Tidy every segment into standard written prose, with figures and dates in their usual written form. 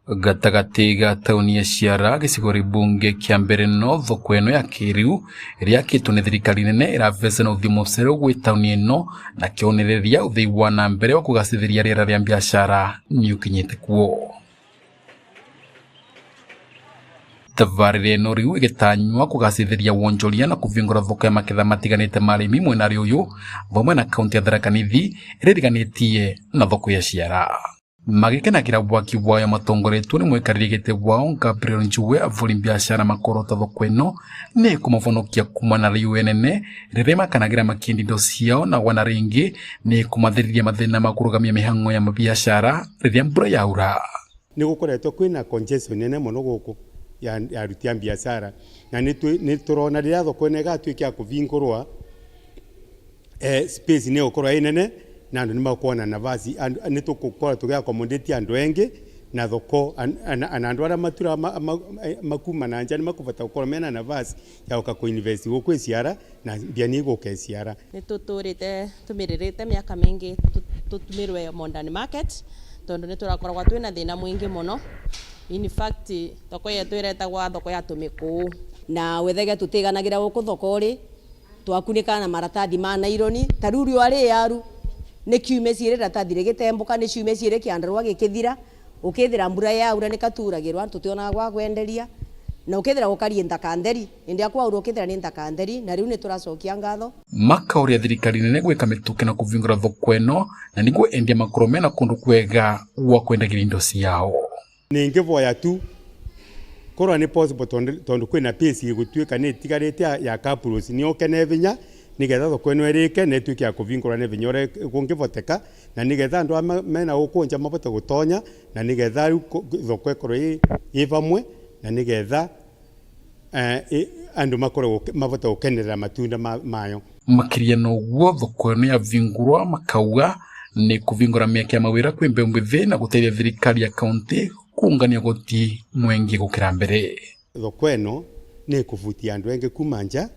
Gatagatĩ ga taũni ya Ciara gĩcigo mbunge kĩa mbere no thoko ĩno ya kĩrĩu ĩrĩa yakĩtwo nĩ thirikari nene ĩravecena ũthiũ mũcerũ gwĩ taũni ĩno na kĩonereria ũthii wa na mbere wa kũgacĩrithia rĩera rĩa biacara nĩũkinyĩte kuo. Tabarĩra ĩno rĩu ĩgĩtanywa kũgacĩrithia wonjoria na kũvingũra thoko ya maketha matiganĩte ma arĩmi mwena ũyũ vamwe na kaunti ya Tharaka Nithi ĩrĩa ĩriganĩtie na thoko ya Ciara. Magĩkenagĩra waki wayo matongoretwo nĩ mũikarĩri gĩtĩ wao Gabriel Njue avũri biacara makorota thoko ĩno nĩ kũmavonokia kuma na riũa nene rĩrĩa makanagĩra makĩendia indo ciao na wana rĩngĩ nĩ kũmathĩrĩria mathĩna ma kũrũgamia mĩhang'o ya mabiacara rĩrĩa mbura yaura. Nĩ gũkoretwo kwĩna congestion nene mũno gũkũ ya aruti a biacara na nĩ tũrona rĩrĩa thoko ĩno ĩgatuĩka ya kũvingũrwa space nĩ ĩgũkorwo ĩ nene na andũ nĩ makuona nafasi nĩ tũgũkorwo tũgĩ accommodate andũ aingĩ na thoko na andũ arĩa maturaga makuma na nja nĩ makũbota gũkorwo mena nafasi ya gũka kũ invest gũkũ Iciara na mbia nĩ igũka Iciara. Nĩ tũtũrĩte tũmĩrĩrĩte mĩaka mĩingĩ tũtumĩrwe modern market tondũ nĩ tũrakoragwo twĩna thĩna mũingĩ mũno. In fact thoko yetu ĩretagwo thoko ya tũmĩkũũ. Na wethege tũtiganagĩra gũkũ thoko rĩ twakunĩkaga na maratathi ma naironi ta rĩu riũa rĩaru nĩ kiume ciĩrĩ ratathi rĩgĩtembũka nĩ ciume ciĩrĩ kĩandarũa gĩkĩthira ũkĩthira mbura yaura nĩ katuragĩrwa tũtionaga gwa kwenderia na ũkĩthira gũkarie ntaka ntheri ĩndĩ akwaura ũkĩthira nĩ ntaka ntheri na rĩu nĩ tũracokia ngatho. Makaũria thirikari nene gwĩka mĩtũkĩ na kũvingũra thoko ĩno na nĩguo endia makorwo mena kũndũ kwega gwa kwendagĩria indo ciao. Ningĩvoya tu korwa nĩ possible tondu kwĩna pace ĩgũtuĩka nĩ ĩtigarĩte ya Kabros nĩ ũke na vinya nĩgetha thoko ĩno ĩrĩke na ĩtuĩke ya kũvingũra na vinya ũrĩa kũngĩvoteka na nĩgetha andũ aya mena gũkũ nja mabote gũtonya na nĩgetha rĩu thoko ĩkorwo ĩ vamwe na nĩgetha andũ makorwo mabote gũkenerera matunda mayo. Makĩria na ũguo thoko ĩno yavingũrwa makauga nĩ kũvingũra mĩeke ya mawĩra kwĩ mbeũ mwĩthĩ na gũteithia thirikari ya kaunti kũngania goti mwengi gũkĩra mbere. Thoko ĩno nĩ ĩkũvutia andũ aingĩ kuma nja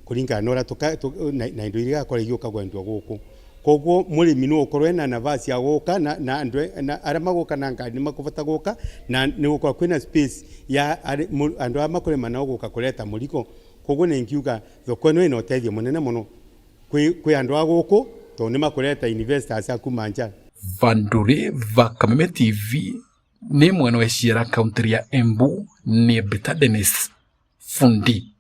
kũringana na ũrĩa na indo iria igakorwo igĩũka kwendio gũkũ. Koguo mũrĩmi no ũkorwo ena nafasi ya gũka na andũ na arĩa magũka na ngari nĩ makũbota gũka na nĩ gũkorwo kwĩna space ya andũ arĩa makũrĩma nao gũka kũreta mũrigo. Koguo nĩ ingiuga thoko ĩno ĩna ũteithio mũnene mũno kwĩ andũ a gũkũ tondũ nĩ makũreta investors a kuma nja. Vanduri va Kameme TV nĩ mwena wa Ciara kaunti ya Embu nĩ Bita Dennis Fundi.